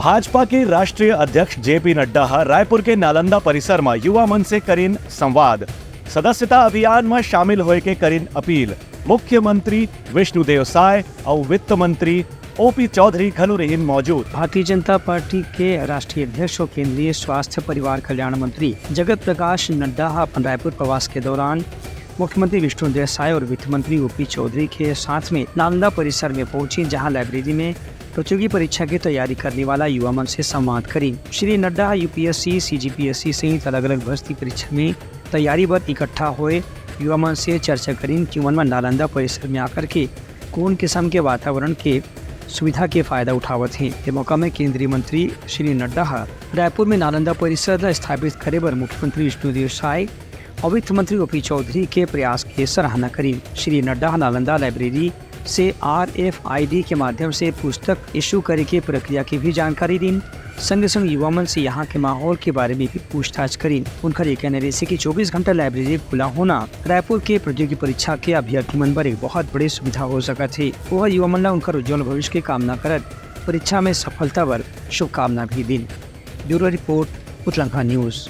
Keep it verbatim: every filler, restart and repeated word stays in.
भाजपा के राष्ट्रीय अध्यक्ष जेपी नड्डा ह रायपुर के नालंदा परिसर म युवा मन से करिन संवाद। सदस्यता अभियान म शामिल होए के करिन अपील। मुख्यमंत्री विष्णुदेव साय अउ वित्त मंत्री ओपी चौधरी घलो रहिन मौजूद। भारतीय जनता पार्टी के राष्ट्रीय अध्यक्ष और केंद्रीय स्वास्थ्य परिवार कल्याण मंत्री जगत प्रकाश नड्डा ह अपन रायपुर प्रवास के दौरान मुख्यमंत्री विष्णुदेव साय और वित्त मंत्री ओपी चौधरी के साथ में नालंदा परिसर में पहुंची, जहां लाइब्रेरी में प्रतियोगी परीक्षा की तैयारी करने वाला युवा मन से संवाद करिन। श्री नड्डा यूपीएससी, सीजीपीएससी सहित अलग-अलग भर्ती परीक्षा में तैयारी बर इकट्ठा होए युवा मन से चर्चा करिन कि उमन मन नालंदा परिसर में आकर के कौन किस्म के वातावरण के सुविधा के फायदा उठावत हे। ये मौका में केंद्रीय मंत्री श्री नड्डा ह रायपुर में नालंदा परिसर ला स्थापित करे बर मुख्यमंत्री विष्णुदेव साय और वित्त मंत्री ओपी चौधरी के प्रयास के सराहना करिन। श्री नड्डा ह नालंदा लाइब्रेरी से आरएफआईडी के माध्यम से पुस्तक इशू करे के प्रक्रिया की भी जानकारी दिन। संगे संग युवा मन से यहाँ के माहौल के बारे में भी पूछताछ करिन। उनकर ये कहना रहिसे कि चौबीस घंटा लाइब्रेरी खुला होना रायपुर के प्रतियोगी परीक्षा के अभ्यर्थी मन बर एक बहुत बड़े सुविधा हो सकत हे। वह युवा मन ला उनकर उज्जवल भविष्य के कामना करत परीक्षा में सफलता बर शुभकामना भी दिन। Bureau report, Utlangha news.